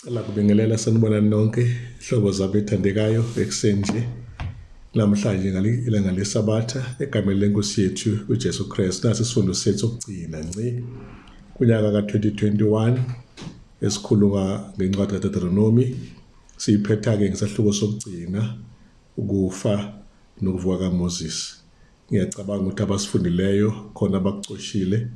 Cela kubingelela sanibonani nonke hlobo zami ethandekayo ekuseni nje namhlanje ilanga leSabatha egameni lenkosi yethu uJesu Kristu. Nasi isifundo sethu sokugcina ngci kunyaka ka-2021 esikhuluma ngencwadi kaDeuteronomy. Siyiphetha-ke ngesahluko sokugcina ukufa nokuvuka kaMoses. Ngiyacabanga ukuthi abasifundileyo khona abakucoshile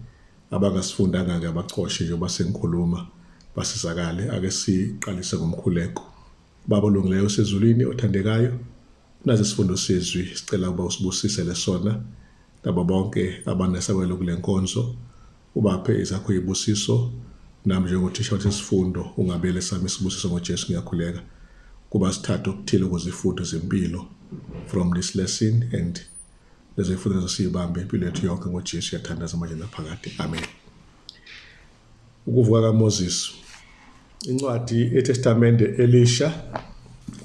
abangasifundanga-ke abacoshe njengoba sengikhuluma basizakale. Ake siqalise ngomkhuleko. Baba olungileyo osezulwini othandekayo, nazi isifundo sezwi, sicela ukuba usibusisele sona nabo bonke abanesabelo kule nkonzo, ubaphe ezakho izibusiso, nami njengothisha wesifundo ungabele sami isibusiso ngoJesu ngiyakhuleka kuba sithathe okuthile kuzifundo zempilo from this lesson and lezo zifundo lezo siyibambe impilo yethu yonke ngoJesu yathandaza manje naphakade, amen. Ukuvuka kaMoses, incwadi yeTestamente Elisha,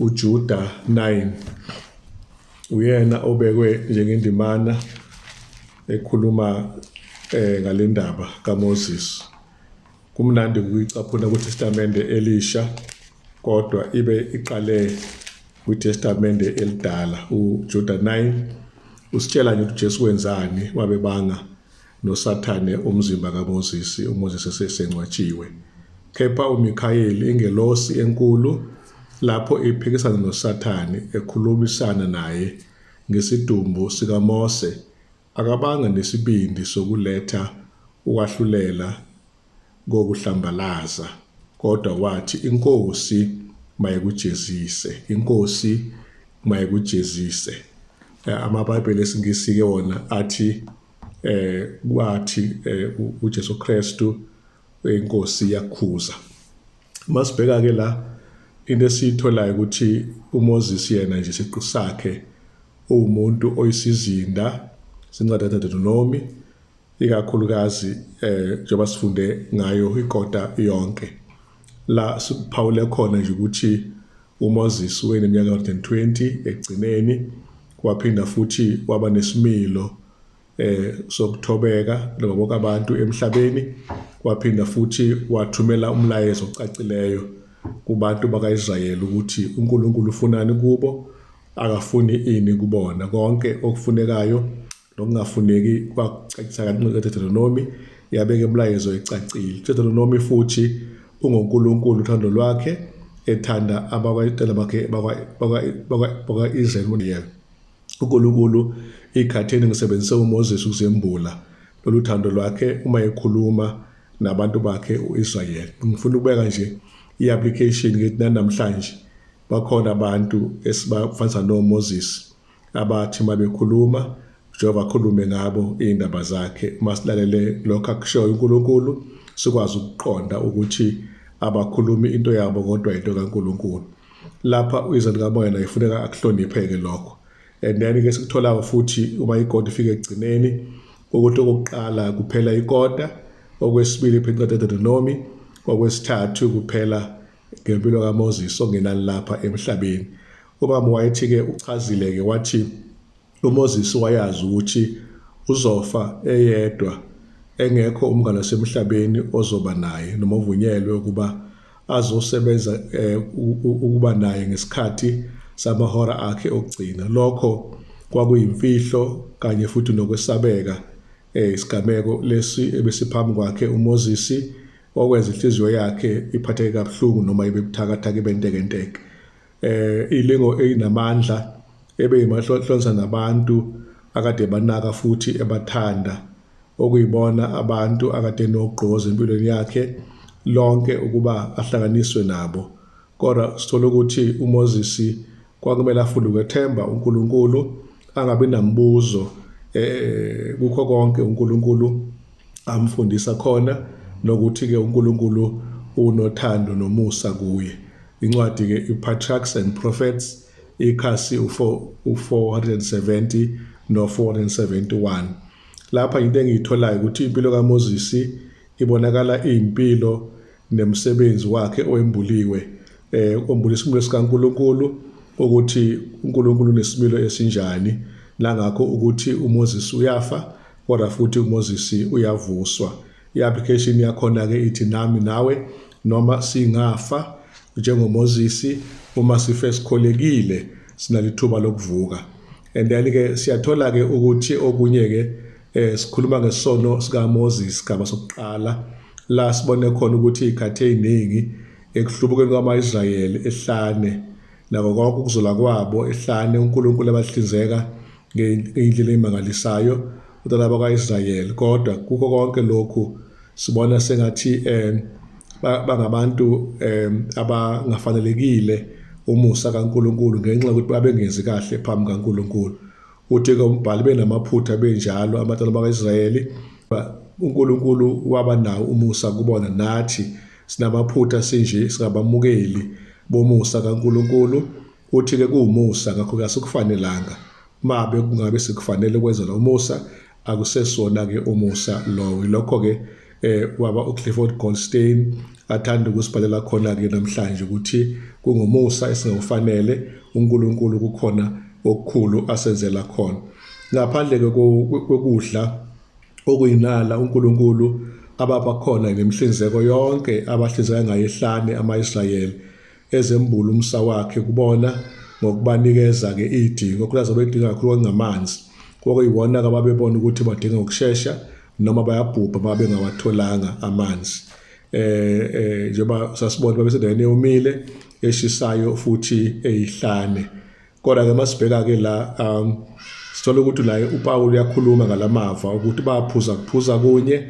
uJuda 9 uyena obekwe njengendimana ekhuluma ngalendaba kaMoses. Kumnandi ukuyicaphuna kwiTestamente Elisha kodwa ibe iqale kwiTestamente Elidala. UJuda 9 usitshela nje ukuthi uJesu wenzani wabebanga noSathane umzimba kaMoses, uMoses esesengcwatshiwe. Kepha uMikhayeli ingelosi enkulu lapho iphikisana noSathane ekhulumisana naye ngesidumbu sikaMose akabanga nesibindi sokuletha ukwahlulela kokuhlambalaza kodwa wathi inkosi mayikujezise, inkosi mayikujezise. AmaBhayibheli esiNgisi ke wona athi kwathi uJesu Kristu inkosi yakhuza. Masibheka ke la into esiyitholayo ukuthi uMoses yena nje siqu sakhe uwumuntu oyisizinda sencwadi kaDeuteronomy, ikakhulukazi njengoba sifunde ngayo ikota yonke. La siphawule khona nje ukuthi uMoses weneminyaka 120 ekugcineni waphinda futhi waba nesimilo sokuthobeka noma bonke abantu emhlabeni, waphinda futhi wathumela umlayezo ocacileyo kubantu bakaIsrayeli ukuthi uNkulunkulu ufunani kubo, akafuni ini kubona. Konke okufunekayo nokungafuneki kwakucacisa kancane Deuteronomy, yabeka umlayezo ecacile. Deuteronomy futhi ungoNkulunkulu uthando lwakhe ethanda abakwa bakhe bakwa-Israyeli. uNkulunkulu ikhatheni ngisebenzise uMoses ukuzembula lolu thando lwakhe uma ekhuluma nabantu bakhe uIsrayeli. Ngifuna ukubeka nje i-application ngithi namhlanje bakhona abantu esibafanisa noMoses abathi mabekhuluma Jehova akhulume ngabo indaba zakhe. Masilalele lokho akushoyo uNkulunkulu sikwazi ukuqonda ukuthi abakhulumi into yabo kodwa into kaNkulunkulu. Lapha izwi likamoya naye kufuneka akuhlonipheke lokho. And then ke sikutholayo futhi uma ikota ifika ekugcineni ukuthi okokuqala kuphela ikota, okwesibili iphela Deuteronomy, okwesithathu kuphela ngempilo kaMoses ongenani lapha emhlabeni. Ubaba wayethi-ke uchazile-ke wathi uMoses wayazi ukuthi uzofa eyedwa engekho umngane wasemhlabeni ozoba naye noma ovunyelwe ukuba azosebenza ukuba naye ngesikhathi samahora akhe okugcina. Lokho kwakuyimfihlo kanye futhi nokwesabeka isigameko lesi ebesiphambi kwakhe uMoses okwenza inhliziyo yakhe iphatheke kabuhlungu noma ibe buthakathaka ibe ntekenteke. Ilingo eyinamandla ebeyimahlonhlonsa nabantu akade banaka futhi ebathanda, okuyibona abantu akade nogqozi empilweni yakhe lonke ukuba ahlanganiswe nabo. Kodwa sithola ukuthi uMoses kwakumele afunde ukwethemba uNkulunkulu, angabi nambuzo kukho konke uNkulunkulu amfundisa khona, nokuthi-ke uNkulunkulu unothando nomusa kuye. Incwadi-ke i-Patriarchs and Prophets, ikhasi u-470 no-471. Lapha into engiyitholayo ukuthi impilo kaMoses ibonakala iyimpilo nemsebenzi wakhe owembuliwe, ombula isimilo sikaNkulunkulu ukuthi uNkulunkulu unesimilo esinjani, nangakho ukuthi uMoses uyafa kodwa futhi uMoses uyavuswa. I-application yakhona-ke ithi nami nawe noma singafa NjengoMoses, uma sife sikholekile, sinalo ithuba lokuvuka. And then ke siyathola ke ukuthi okunye ke sikhuluma ngesono sika Moses, sigaba sokuqala, la sibone khona ukuthi izikhathi eziningi ekuhlubukeni kwama-Israyeli ehlane nako konke ukuzola kwabo ehlane, uNkulunkulu abahlinzeka ngey'ndlela ey'mangalisayo abantwana bakwa-Israyeli. Kodwa kukho konke lokhu sibona sengathi bangabantu abangafanelekile umusa kaNkulunkulu ngenxa yokuthi babengenzi kahle phambi kaNkulunkulu. Uthi-ke umbhali, benamaphutha benjalo abantwana bakwa-Israyeli, uNkulunkulu waba nawo umusa kubona. Nathi sinamaphutha sinje, singabamukeli bomusa kaNkulunkulu. Uthi-ke kuwumusa, ngakho-ke asikufanelanga. Mabe kungabe sikufanele ukwenzelwa umusa, akusesona-ke umusa lowo. Yilokho-ke waba uClifford Goldstein athanda ukusibhalela khona-ke namhlanje, ukuthi kungumusa esingawufanele, uNkulunkulu kukhona okukhulu asenzela khona. Ngaphandle-ke kokudla okuyinala uNkulunkulu abapha khona ngemihlinzeko yonke abahlinzeka ngayo ehlane ama-Israyeli, ezembula umsa wakhe kubona ngokubanikeza-ke iy'dingo, kulazo bedinga kakhulu kwakungamanzi, kwakuyiwona-ke ababebona ukuthi badinga ngokushesha noma bayabhubha uma bengawatholanga amanzi. Njengoba sasibona, babesendaweni eyomile, eshisayo futhi eyihlane. Kodwa-ke masibheka-ke la, sithola ukuthi la uPawulu uyakhuluma ngalamava ukuthi baphuza kuphuza kunye,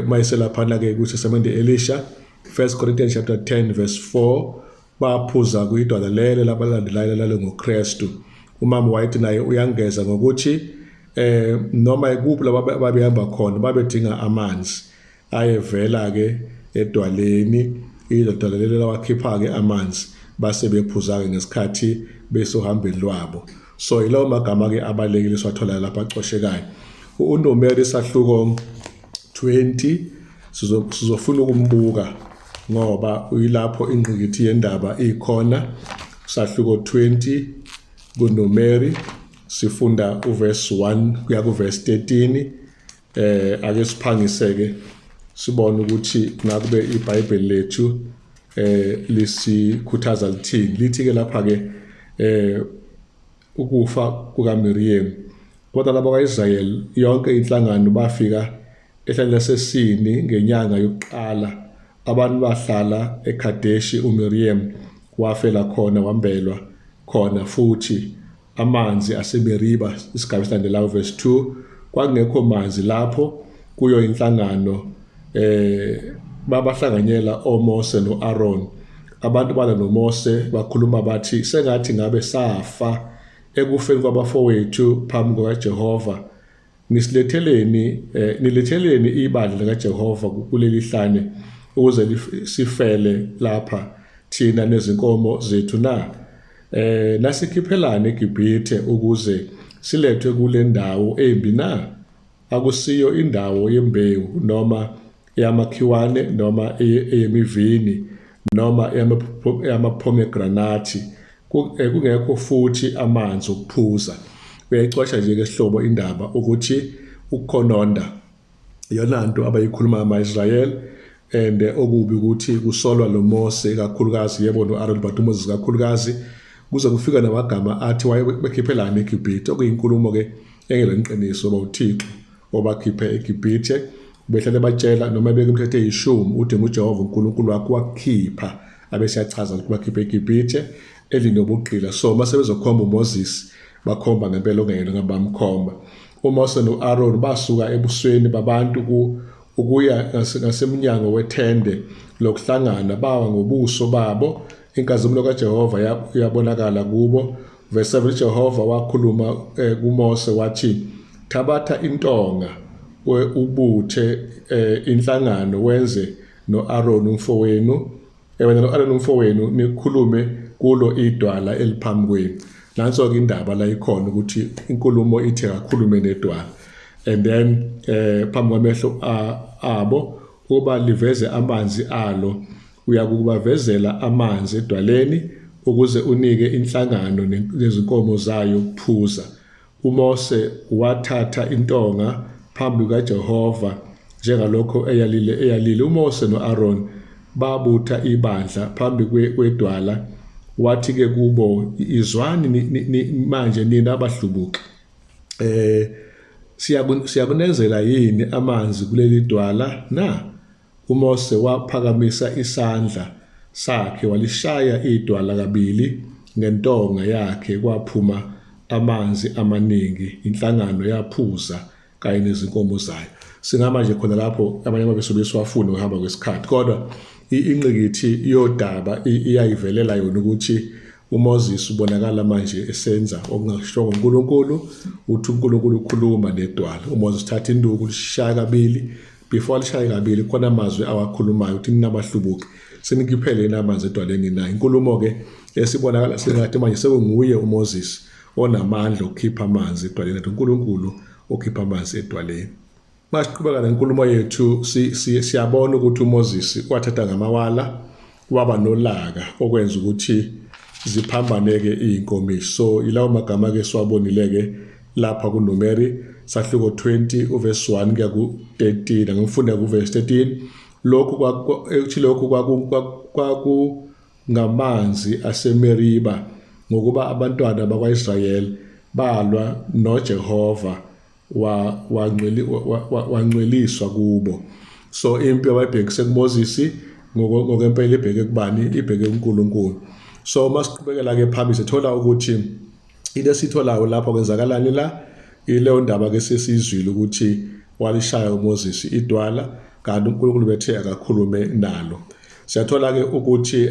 uma eselaphana-ke kwiTestamente Elisha, 1 Corinthians chapter 10 verse 4, baphuza kuyidwala lelo labalandelayo lalo ngoKristu. Umama White naye uyangeza ngokuthi noma ikuphi laba babehamba khona babedinga amanzi ayevela ke edwaleni, idwala lelo lawakhipha ke amanzi, base bephuza ke ngesikhathi besohambeni lwabo. So yilawo magama ke abalekile siwathola lapha acoshekayo. UNumeri sahluko 20 sizofuna ukumbuka ngoba uyilapho ingqikithi yendaba ikhona. Sahluko 20 kuNumeri, sifunda uverse 1 kuya kuverse 13. Ake siphangiseke sibone ukuthi ngakube iBhayibheli lethu lisikhuthaza lithini. Lithi ke lapha ke ukufa kukaMiriam. Kodwa laba kwaIsrael yonke inhlangano bafika ehlane laseSini ngenyanga yokuqala. Abantu bahlala eKadeshi, uMiriam wafela khona, wambelwa khona futhi. Amanzi aseMeriba, isigaba esilandelayo, verse 2, kwakungekho manzi lapho kuyo inhlangano. Babahlanganyela oMose noAron. Abantu bala noMose bakhuluma bathi, sengathi ngabe safa ekufeni kwabafowethu phambi kukaJehova. Nisiletheleni niletheleni ibandla likaJehova kuleli hlane ukuze sifele lapha thina nezinkomo zethu na? Nasikhiphelani eGibhithe ukuze silethwe kule ndawo embi na? Akusiyo indawo yembewu noma eyamakhiwane noma eyemivini noma eyamapomegranati, kungekho futhi amanzi okuphuza. Uyayicosha nje ke sihlobo indaba ukuthi ukukhononda iyona nto abayikhuluma ama-Israyeli, and okubi ukuthi kusolwa lo Mose kakhulukazi, yebo no-Aaron, but uMoses kakhulukazi, kuze kufika namagama athi wayebekhiphelani eGibhithe, okuyinkulumo ke engelona iqiniso, ngoba uThixo obakhiphe eGibhithe behlale batshela noma beke imithetho eyishumi, uthi nguJehova uNkulunkulu wakho wakukhipha, abese yachaza ukuthi bakhiphe eGibhithe elinobugqila. So mase bezokhomba uMoses, bakhomba ngempela ongeyena ngabamkhomba. UMose no-Aaron basuka ebusweni babantu ukuya ngasemnyango wethende lokuhlangana, bawa ngobuso babo, inkazimulo kaJehova yabonakala kubo. Verse 7, uJehova wakhuluma kuMose wathi, thabatha intonga ubuthe inhlangano, wenze no-Aaron umfowenu, wena no-Aaron umfowenu nikhulume kulo idwala eliphambi kwenu. Nanso-ke indaba la ikhona ukuthi inkulumo ithi akakhulume nedwala, and then phambi kwamehlo abo ukuba liveze amanzi alo. Uyakubavezela amanzi edwaleni ukuze unike inhlangano nezinkomo zayo ukuphuza. UMose wathatha intonga phambi kukaJehova njengalokho eyalile uMose no-Aaron. Babutha ibandla phambi kwedwala, wathi-ke kubo, Izwani manje nina abahlubuki, siyakunezela yini amanzi kuleli dwala na? UMose waphakamisa isandla sakhe walishaya idwala kabili ngentonga yakhe, kwaphuma amanzi amaningi, inhlangano yaphuza kanye nezinkomo zayo. Singama nje khona lapho, amanye amavesi besiwafuna ukuhamba kwesikhathi, kodwa ingqikithi yodaba iyayivelela yona ukuthi uMoses ubonakala manje esenza okungashiwo nguNkulunkulu. Uthi uNkulunkulu ukhuluma nedwala, uMoses uthatha induku lishaya kabili. Before alishaye kabili, khona amazwi awakhulumayo, uthi ninabahlubuki, senikhiphele yini amanzi edwaleni na? Inkulumo-ke esibonakala sengathi manje sekunguye uMoses onamandla okukhipha amanzi edwaleni, athi uNkulunkulu okhipha amanzi edwaleni. Masiqhubeka nenkulumo yethu, siyabona ukuthi uMoses wathatha ngamawala, waba nolaka okwenza ukuthi ziphambane-ke iy'nkomishi. So yilawo magama-ke siwabonile-ke lapha kuNumeri sahluko 20 uverse 1 kuya ku-13. Angifunda kuverse 13. Lokhu uthi lokhu kwakungamanzi aseMeriba, ngokuba abantwana bakwa-Israyeli balwa noJehova, wangcweliswa kubo. So impi abayibhekise kuMoses ngokwempela ibheke kubani? Ibheke kuNkulunkulu. So uma siqhubekela-ke phambili, sithola ukuthi into esiyitholayo lapha, kwenzakalani la? Ileyo ndaba ke sesiyizwile ukuthi walishaya uMoses idwala, kanti uNkulunkulu bethe akakhulume nalo. Siyathola-ke ukuthi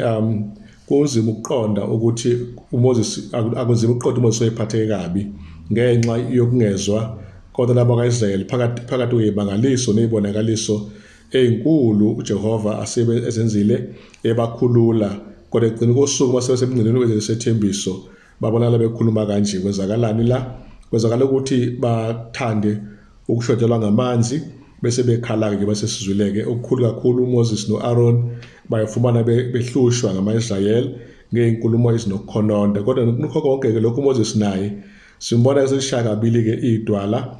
kunzima ukuqonda ukuthi uMoses, akunzima ukuqonda uMoses wayephatheke kabi ngenxa yokungezwa kodwa laba kaIsrayeli phakathi kwezimangaliso nezibonakaliso ezinkulu uJehova asebe ezenzile ebakhulula, kodwa ekugcina kosuku base semngceleni wezethembiso babonakala bekhuluma kanje. Kwenzakalani la? Kwenzakala ukuthi bathande ukushodelwa ngamanzi bese bekhala-ke, base sizwile-ke okukhulu kakhulu uMoses no-Aaron bayofumana behlushwa ngama-Israyeli ngey'nkulumo ezinokukhononda. Kodwa nokho konke-ke lokhu, uMoses naye simbona eselishaya kabili-ke idwala,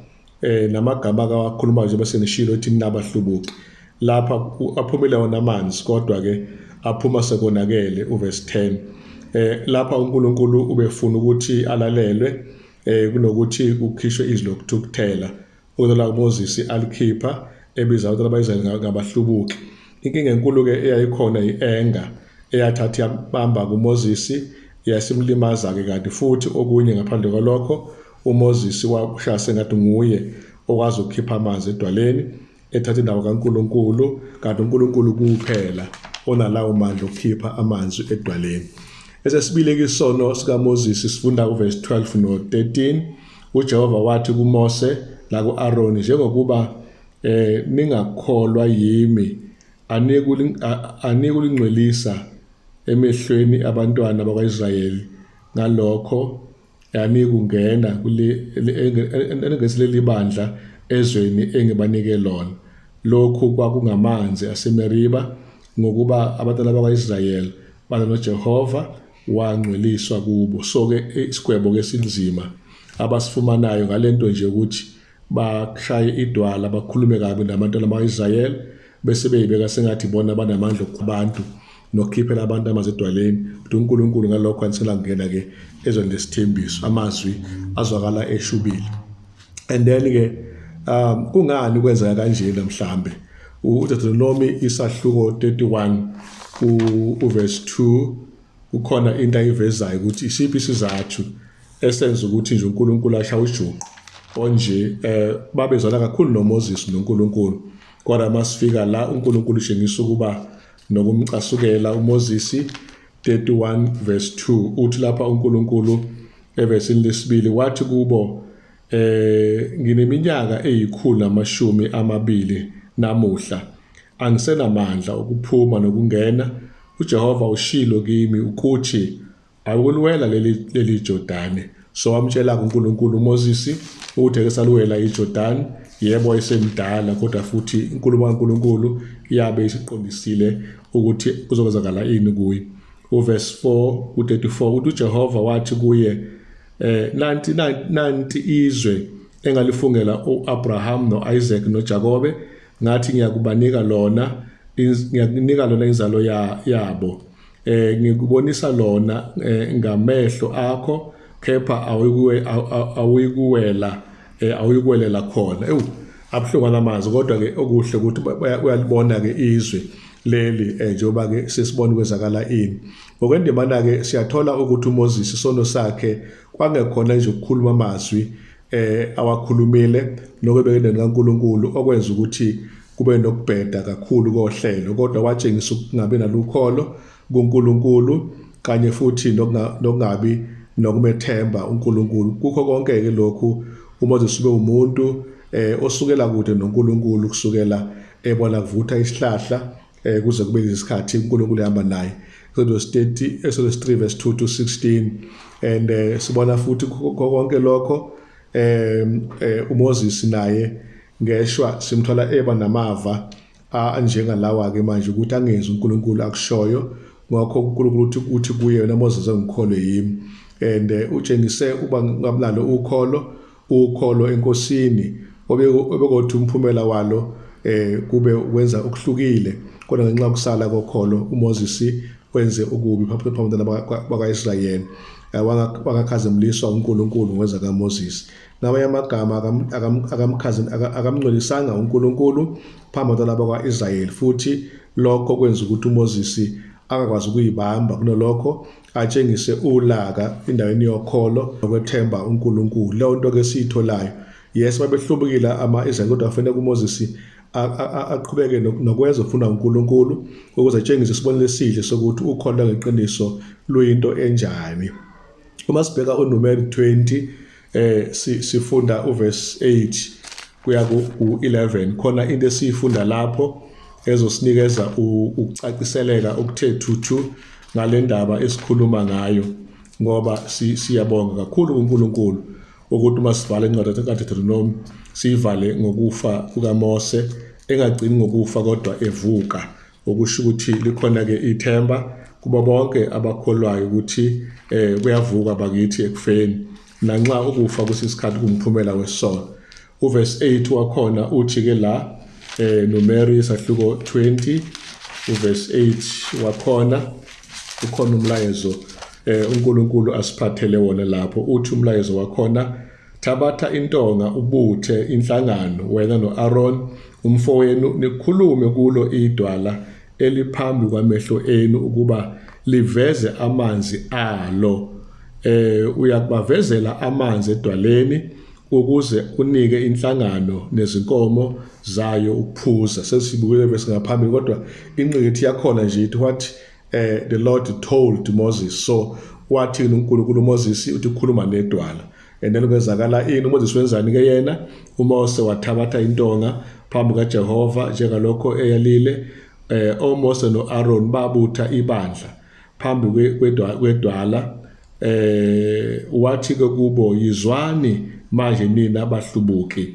namagama akawakhulumayo njengoba senishilo, ethi ninabahlubuki. Lapha aphumile wona amanzi, kodwa-ke aphuma sekonakele, uverse 10. Lapha uNkulunkulu ubefuna ukuthi alalelwe kunokuthi kukhishwe izwi lokuthukuthela uthola uMoses alikhipha ebiza abantwana ba-Israyeli ngabahlubuki. Inkinga enkulu-ke eyayikhona i-anger eyathatha yabamba kuMoses, yasimlimaza-ke. Kanti futhi okunye ngaphandle kwalokho, uMoses washaya sengathi nguye okwazi ukukhipha amanzi edwaleni, ethatha indawo kaNkulunkulu, kanti uNkulunkulu kuphela onalawo mandla okukhipha amanzi edwaleni. Esesibili isono sikaMoses sifunda kuverse 12 no-13. UJehova wathi kuMose naku-Aroni, njengokuba ningakholwa yimi, anikulingcwelisa emehlweni abantwana bakwa-Israyeli, ngalokho anikungena kule leli bandla ezweni engibanike lona. Lokhu kwakungamanzi aseMeriba, ngokuba abantwana bakwa-Israyeli bala noJehova, wangcweliswa kubo. So-ke isigwebo-ke sinzima abasifumanayo ngalento nje ukuthi bashaye idwala, bakhulume kabi nabantwana bakwa-Israyeli, bese beyibeka sengathi bona banamandla okubantu nokukhiphela abantu amanzi edwaleni, ukuthi uNkulunkulu ngalokho anisela kungena-ke ezweni lesithembiso. Amazwi azwakala eshubile. And then-ke kungani kwenzeka kanjena? Mhlambe uDeuteronomy isahluko 31 uverse 2, kukhona into ayivezayo ukuthi isiphi isizathu esenza ukuthi nje uNkulunkulu ashaya ujuqu onje. Babezwana kakhulu noMoses noNkulunkulu, kodwa masifika la uNkulunkulu utshengisa ukuba nokumcasukela uMoses. 31 verse 2, uthi lapha uNkulunkulu evesini lesibili, wathi kubo, "Ngineminyaka 120 namuhla, angisenamandla ukuphuma nokungena. uJehova ushilo kimi ukuthi awukuliwela leli Jordani." So wamtshela uNkulunkulu uMoses ukuthi ake saluwela iJordan. Yebo, esemdala, kodwa futhi inkulumo kaNkulunkulu yabe isiqondisile ukuthi kuzokwenzakala ini kuye. Uverse 4 u34 uthi uJehova wathi kuye, "Nanti izwe engalifungela uAbraham noIsaac noJakobe, ngathi ngiyakubanika lona. Ngiyakunika lona inzalo yabo, ngikubonisa lona ngamehlo akho, kepha awuyikuwela, awuyikuwelela khona. Ewu, abuhlungu lamazwi, kodwa ke okuhle ukuthi uyalibona ke izwe leli, njengoba ke sesibona kwenzakala ini. Ngokwendimana ke siyathola ukuthi uMoses isono sakhe kwangekhona nje ukukhuluma amazwi awakhulumile nokwebekendeni kaNkuluNkulu okwenza ukuthi kube nokubheda kakhulu kohlelo, kodwa watshengisa ukungabi nalukholo kuNkulunkulu kanye futhi nokungabi nokumethemba uNkulunkulu. Kukho konke ke lokhu uMoses ube umuntu osukela kude noNkulunkulu, kusukela ebona kuvutha isihlahla kuze kube isikhathi uNkulunkulu ehamba naye. Exodus 30, Exodus 3 verse 2 to 16. And sibona futhi konke lokho uMoses naye ngeshwa simthola eba namava anjengalawa ke manje, ukuthi angenzi uNkulunkulu akushoyo. Ngakho uNkulunkulu uthi kuye, "Wena Moses, engikholwe yimi." And utshengise uba ngabunalo ukholo eNkosini, obekothi umphumela walo kube wenza okuhlukile, kodwa ngenxa yokusala kokholo uMoses wenze okubi phambi kwabantwana bakwaIsrayeli. Wangakhazimliswa uNkulunkulu ngwenza kaMoses. Ngamanye amagama, akamngcwelisanga uNkulunkulu phambi kwabantwana bakwaIsrayeli, futhi lokho kwenza ukuthi uMoses angakwazi ukuyibamba, kunalokho atshengise ulaka endaweni yokholo nokwethemba uNkulunkulu. Leyo nto ke siyitholayo, yes, babehlubukile ama-Israyeli, kodwa kufanele uMoses aqhubeke nokwenza ofuna uNkulunkulu ukuze atshengise isibonelo esihle sokuthi ukholo ngeqiniso luyinto enjani. Uma sibheka uNumeri 20, sifunda uverse 8 kuya ku-11, khona into esiyifunda lapho ezosinikeza ukucaciseleka okuthe thuthu ngale ndaba esikhuluma ngayo, ngoba siyabonga kakhulu kuNkulunkulu ukuthi uma sivala incwadi kaDeuteronomy siyivale ngokufa kukaMose, engagcini ngokufa kodwa evuka, okusho ukuthi likhona-ke ithemba kubo bonke abakholwayo ukuthi kuyavuka bakithi ekufeni, nanxa ukufa kusisikhathi kumphumela wesono. Uverse 8 wakhona uthi-ke la, Numeri sahluko 20, uverse 8 wakhona, ukhona umlayezo uNkulunkulu asiphathele wona lapho. Uthi umlayezo wakhona, "Thabatha intonga, ubuthe inhlangano, wena noAron umfowenu, nikhulume kulo idwala eliphambi kwamehlo enu ukuba liveze amanzi alo. Uyakubavezela amanzi edwaleni ukuze unike inhlangano nezinkomo zayo ukuphuza." Sesibukile bese ngaphambili, kodwa ingqikithi yakhona nje ithi what the Lord told Moses. So wathi uNkulunkulu uMoses uthi khuluma nedwala, and then kwenzakala ini? UMoses wenzani ke yena? UMose wathabatha intonga phambi kaJehova njengalokho eyalile. OMose noAron babutha ibandla phambi kwedwala. Wathi ke kubo, "Yizwani manje nina abahlubuki,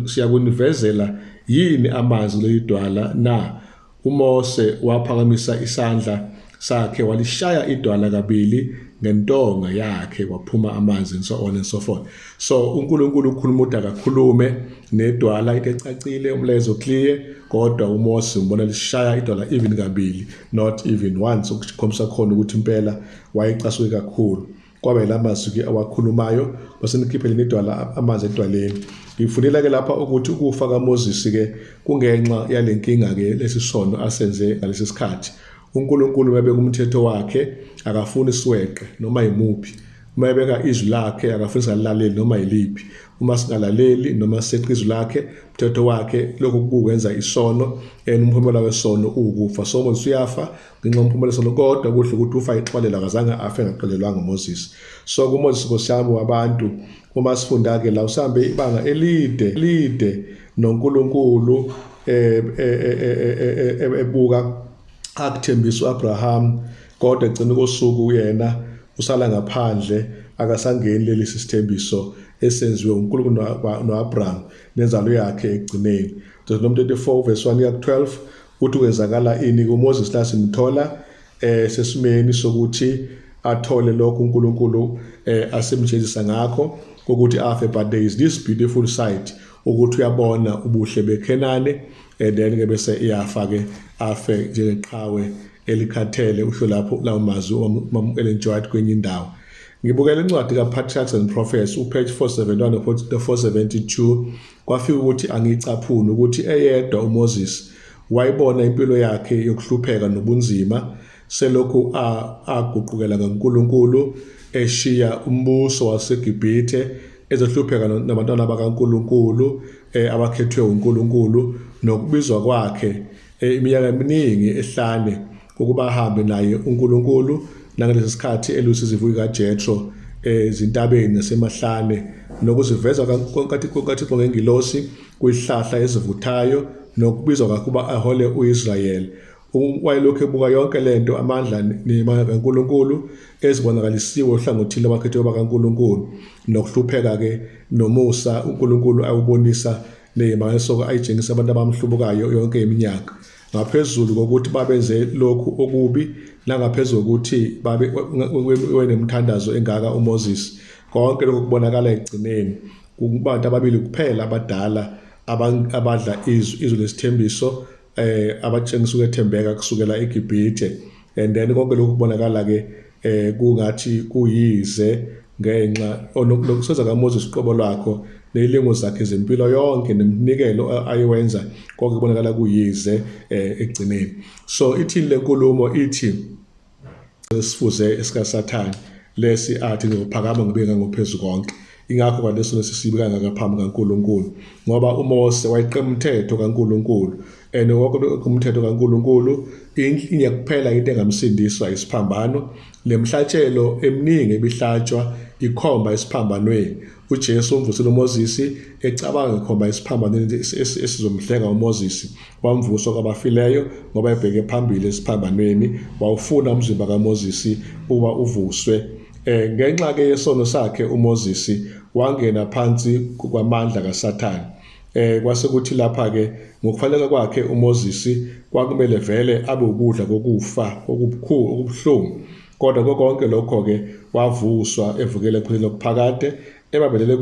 siyakunivezela yini amanzi lelidwala na?" UMose waphakamisa isandla sakhe, walishaya idwala kabili ngentonga yakhe, kwaphuma amanzi, and so on and so forth. So uNkulunkulu ukhuluma ukuthi akakhulume nedwala, into ecacile, umlayezo clear, kodwa uMose umbona lishaya idwala even kabili, not even once, okukhombisa khona ukuthi impela wayecasuke kakhulu. Kwaba yilamazwi ke awakhulumayo, base nikhiphele idwala amanzi edwaleni. Ngifundela ke lapha ukuthi ukufa kaMoses ke kungenxa yalenkinga ke, lesi sono asenze ngalesi sikhathi. UNkulunkulu mebeka umthetho wakhe akafuni siweqe noma yimuphi. Uma ebeka izwi lakhe akafuni singalaleli noma yiliphi. Uma singalaleli noma seqa izwi lakhe, umthetho wakhe, lokhu kukwenza isono, and umphumela wesono uwukufa. So Moses uyafa ngenxa yomphumela wesono, kodwa kuhle ukuthi ufa ixolela, akazange afe engaxolelwanga uMoses. So kuMoses, Nkosi yami wabantu, uma sifunda-ke la, usambe ibanga elide lide noNkulunkulu, ebuka akuthembisa uAbraham, kodwa egcina kosuku yena usala ngaphandle, akasangeni leli sithembiso esenziwe uNkulunkulu noAbraham nenzalo yakhe ekugcineni. Deuteronomy 34 verse 1 kuya ku-12 uthi kwenzakala ini kuMoses la? Simthola sesimeni sokuthi athole lokho uNkulunkulu asimjezisa ngakho ukuthi afe, but there is this beautiful sight ukuthi uyabona ubuhle beKhenane. And then ke bese iyafa ke, afe njengeqhawe elikhathele. Usho lapho lawo mazwi uMam Ellen White kwenye indawo. Ngibukela incwadi ka-Patriarchs and Prophets, upage 471 no 472. Kwafika ukuthi angicaphuni ukuthi eyedwa uMoses wayibona impilo yakhe yokuhlupheka nobunzima selokhu aguqukela kaNkulunkulu, eshiya umbuso waseGibhithe, ezohlupheka nabantwana bakaNkulunkulu abakhethwe uNkulunkulu, nokubizwa kwakhe iminyaka eminingi ehlane ukuba ahambe naye uNkulunkulu, nangalesi sikhathi elusa izivuyi kaJethro ezintabeni nasemahlane, nokuziveza kaThixo ngengilosi kwihlahla ezivuthayo, nokubizwa kwakhe ukuba ahole uIsrayeli. Wayelokhu ebuka yonke lento, amandla nemandla kaNkulunkulu ezibonakalisiwe ohlangothini lwabakhethiwe bakaNkulunkulu, nokuhlupheka ke nomusa uNkulunkulu awubonisa neyimangaliso ayitshengisa abantu abamhlubukayo yonke iminyaka, ngaphezulu kokuthi babenze lokhu okubi, nangaphezulu kokuthi babe wenemthandazo engaka uMoses. Konke lokhu kubonakala ekugcineni kubantu ababili kuphela abadala abadla izwi lesithembiso, abatshengisa ukwethembeka kusukela eGibhithe. And then konke lokhu kubonakala ke kungathi kuyize ngenxa nokusenza kaMoses uqobo lwakho, nezilingo zakhe zempilo yonke, neminikelo ayewenza, konke kubonakala kuyize ekugcineni. So ithini lenkulumo? Ithi sifuze esikaSathane lesi athi, "Ngizophakama ngibe ngangophezu konke." Ingakho kwaleso lesisibi kangaka phambi kaNkulunkulu, ngoba uMose wayeqe umthetho kaNkulunkulu, and wonke umthetho kaNkulunkulu, inye kuphela into engamsindiswa, isiphambano. Lemhlatshelo eminingi ebihlatshwa ikhomba esiphambanweni. UJesu umvusile uMoses ecabanga ekhomba esiphambanweni esizomhlenga uMoses. Wamvuswa kwabafileyo ngoba ebheke phambili esiphambanweni. Wawufuna umzimba kaMoses uba uvuswe. Ngenxa ke yesono sakhe uMoses wangena phansi kwamandla kaSathane. Kwase kuthi lapha ke ngokufanele kwakhe uMoses kwakumele vele abe ukudla kokufa okubukhulu, okubuhlungu, kodwa konke lokho ke wavuswa evukele ekuphileni okuphakade, ebambelele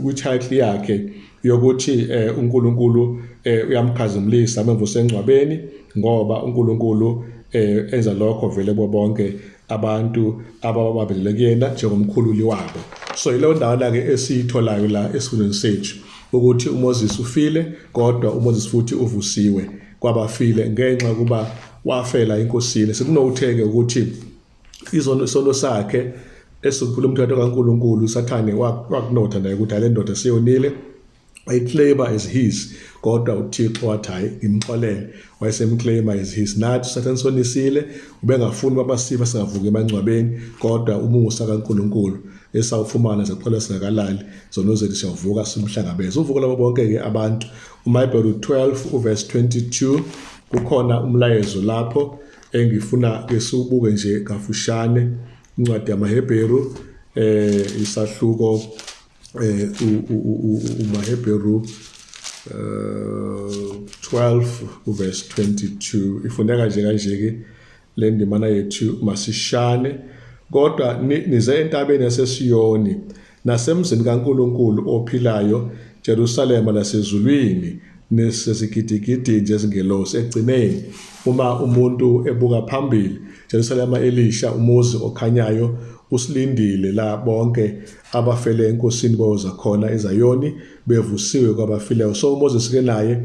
kwi-title yakhe yokuthi uNkulunkulu uyamkhazimulisa amemvuse engcwabeni, ngoba uNkulunkulu enza lokho vele kubo bonke abantu ababambelele kuyena njengomkhululi wabo. So yileyo ndawo ke esiyitholayo la esifundweni sethu, ukuthi uMoses ufile, kodwa uMoses futhi uvusiwe kwabafile ngenxa kuba wafela inkosini. Sekunokutheke ukuthi izono, isono sakhe esiphula umthetho kaNkulunkulu, uSathane wakunotha naye ukuthi le ndoda siyonile, wayiclaima as his, kodwa uThixo wathi, "Hayi, ngimxolele." Wayesemclaima as his. Nathi uSathane sonisile, ubengafuni babasifa singavuki emangcwabeni, kodwa umusa kaNkulunkulu esawufumana sexola singakalali zono zethu, siyavuka simhlangabeze uvuko labo bonke ke abantu. UmaHebheru 12 uverse 22, kukhona umlayezo lapho engifuna ke siwubuke nje kafushane. Incwadi yamaHebheru, isahluko umaHebheru 12 uverse 22, ifundeka nje kanje ke le ndimana yethu masishane: "Kodwa nize entabeni yaseSiyoni nasemzini kaNkulunkulu ophilayo, Jerusalema lasezulwini, nesezigidigidi njezingelosi." Egcineni uma umuntu ebuka phambili, Jerusalema elisha, umuzi okhanyayo usilindile, la bonke abafele enkosini boza khona eZayoni bevusiwe kwabafileyo. So uMoses ke naye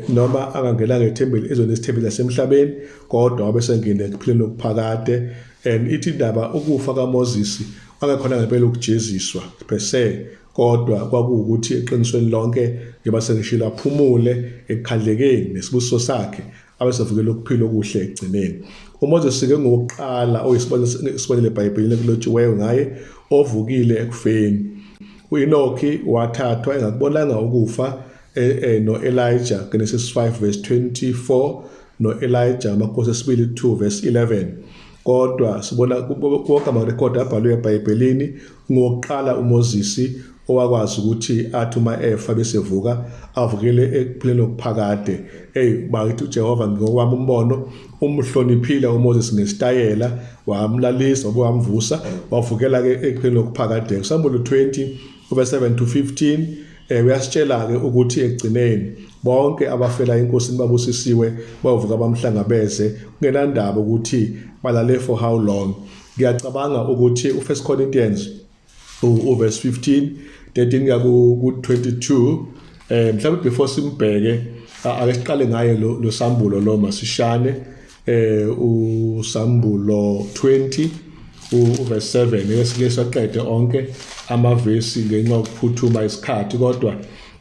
noma angangenanga ethempeli ezweni lesithembiso lasemhlabeni, kodwa wabe sengene ekuphileni okuphakade. And ithi indaba ukufa kaMoses angekhona ngempela ukujeziswa per se, kodwa kwakuwukuthi eqinisweni lonke, njengoba sengishilo, aphumule ekukhandlekeni nesibusiso sakhe, abesevukela ukuphila okuhle ekugcineni. UMoses ke ngokuqala oyisibonelo eBhayibhelini ekulotshiweyo ngaye ovukile ekufeni. UEnoki wathathwa engakubonanga ukufa, noElijah, Genesis 5 verse 24, noElijah, Amakhosi esibili 2 verse 11. Kodwa sibona konke amarekhodi abhalwe eBhayibhelini, ngokuqala uMoses owakwazi ukuthi athi uma efa bese vuka, avukele ekuphileni okuphakade. Hey bakithi, uJehova ngokwami umbono umhloniphile uMoses ngesitayela, wamlalisa wamvusa, wavukela ke ekuphileni okuphakade. Sambulo 20 verse 7 to 15 uyasitshela ke ukuthi ekugcineni Bonke abafela eNkosini babusisiwe, bayovuka bamhlangabeze, kungenandaba ukuthi balale for how long. Ngiyacabanga ukuthi u-1 Corinthians uverse 15 13 kuya ku-22, mhlawumbe before simbheke, ake siqale ngaye lo sambulo lo masishane, usambulo 20 uverse 7. Esike saqede onke amavesi ngenxa yokuphuthuma isikhathi, kodwa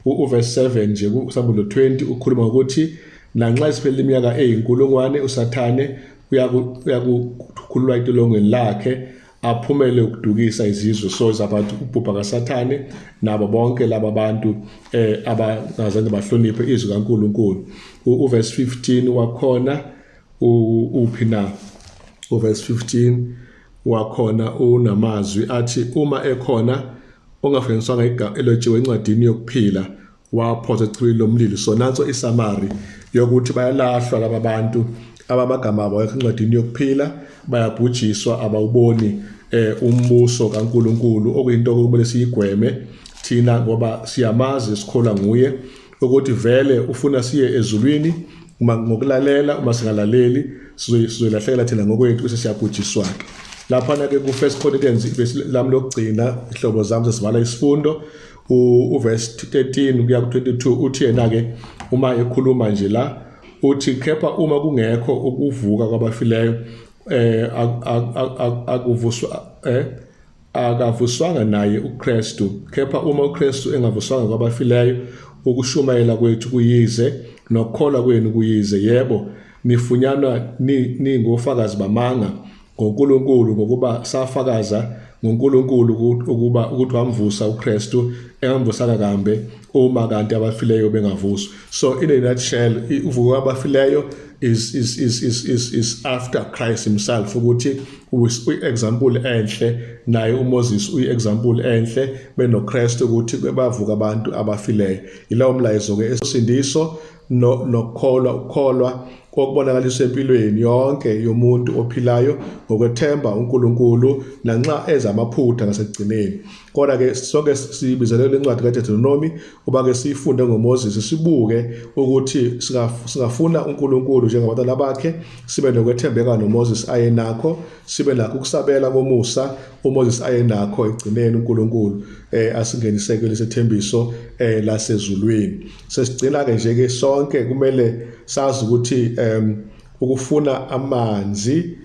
uverse 7 nje kusambulo 20 ukhuluma ngokuthi nanxa isiphelile iminyaka eyinkulungwane, uSathane uyakukhululwa etilongweni lakhe, aphumele ukudukisa izizwe. So is about ukubhubha kaSathane nabo bonke laba bantu abangazange bahloniphe izwi kaNkuluNkulu. Uverse 15 wakhona uphi na? Uverse 15 wakhona unamazwi athi, uma ekhona ongafunyaniswanga igama elotshiwe encwadini yokuphila, waphonswa echibini lomlilo. So nanso isummary yokuthi bayalahlwa laba bantu abamagama abo awekho encwadini yokuphila, bayabhujiswa, abawuboni umbuso kaNkuluNkulu, okuyinto okumele siyigweme thina ngoba siyamazi, sikholwa nguye ukuthi vele ufuna siye ezulwini uma ngokulalela. Uma singalaleli, sizoyilahlekela thina ngokwethu, bese siyabhujiswa ke. Laphana ke ku First Corinthians, ivesi lami lokugcina, ihlobo zami, sesivala isifundo, uverse 13 kuya ku-22, uthi yena ke uma ekhuluma nje la, uthi, kepha uma kungekho ukuvuka kwabafileyo, akuvuswa akavuswanga naye uKristu. Kepha uma uKristu engavuswanga kwabafileyo, ukushumayela kwethu kuyize, nokukholwa kwenu kuyize. Yebo, nifunyanwa ningofakazi bamanga ngoNkulunkulu, ngokuba safakaza ngoNkulunkulu ukuba ukuthi wamvusa uKristu, engamvusanga kambe uma kanti abafileyo bengavuswa. So in a nutshell, uvuko kwabafileyo is after Christ himself, ukuthi uyi-example enhle, naye uMoses uyi-example enhle benoKristu, ukuthi bavuka abantu abafileyo. Yilawo mlayezo ke esindiso nokukholwa, ukukholwa okubonakaliswa empilweni yonke yomuntu ophilayo ngokwethemba uNkulunkulu nanxa eza amaphutha ngasekugcineni. Kodwa ke sonke sibizelwe lencwadi kaDeuteronomy uba ke sifunde ngoMoses, sibuke ukuthi singafuna uNkulunkulu njengabantwana bakhe, sibe nokwethembeka noMoses ayenakho, sibe nakho ukusabela komusa uMoses ayenakho. Egcineni uNkulunkulu asingenise kulesethembiso lasezulwini. Sesigcina ke nje ke, sonke kumele sazi ukuthi ukufuna amanzi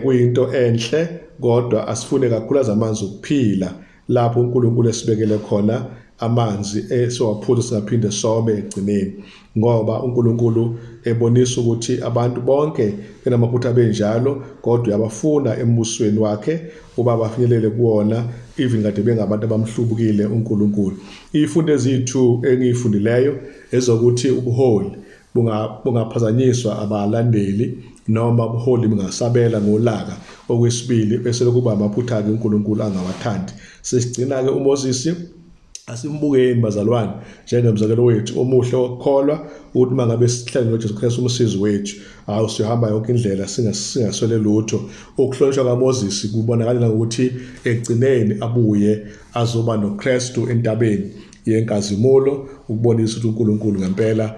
kuyinto enhle, kodwa asifune kakhulu amanzi okuphila, lapho uNkulunkulu esibekele khona amanzi esiwaphuza singaphinde some egcineni, ngoba uNkulunkulu ebonisa ukuthi abantu bonke benamaphutha benjalo, kodwa uyabafuna embusweni wakhe uba bafinyelele kuwona, even kade bengabantu abamhlubukile uNkulunkulu. Izifundo eziyi-2 engiyifundileyo ezokuthi ubuholi bungaphazanyiswa abalandeli, noma ubuholi bungasabela ngolaka. Okwesibili, bese kuba amaphutha-ke uNkulunkulu angawathandi. Sesigcina-ke, uMoses asimbukeni bazalwane njengemzekelo wethu omuhle wokukholwa, ukuthi uma ngabe sihlale noJesu Kristu umsizi wethu, hawu, siyohamba yonke indlela singaswele lutho. Ukuhlonishwa kaMoses kubonakala ngokuthi ekugcineni abuye azoba noKristu entabeni yenkazimulo, ukubonisa ukuthi uNkulunkulu ngempela,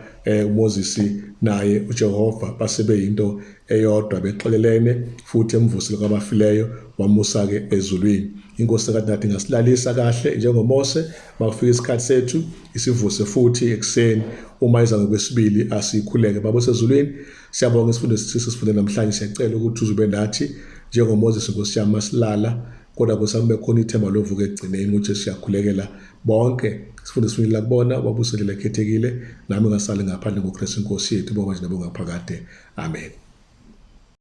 uMoses naye uJehova basebe yinto eyodwa, bexolelene, futhi emvusile kwabafileyo, wamusa ke ezulwini. Inkosi kade nathi ingasilalisa kahle njengoMose, makufika isikhathi sethu isivuse futhi ekuseni uma iza ngokwesibili. Asikhuleke. Baba osezulwini, siyabonga isifundo sisifunde namhlanje. Siyacela ukuthi uzube nathi njengoMoses, Nkosi yami, masilala, kodwa Nkosi yami bekhona ithemba lovuka ekugcineni. UJesu, siyakhulekela bonke sifunde sifunile kubona, wabuselele ekhethekile, nami ngasali ngaphandle, ngoKristu iNkosi yethu. Bonga nje nabonga phakade, amen.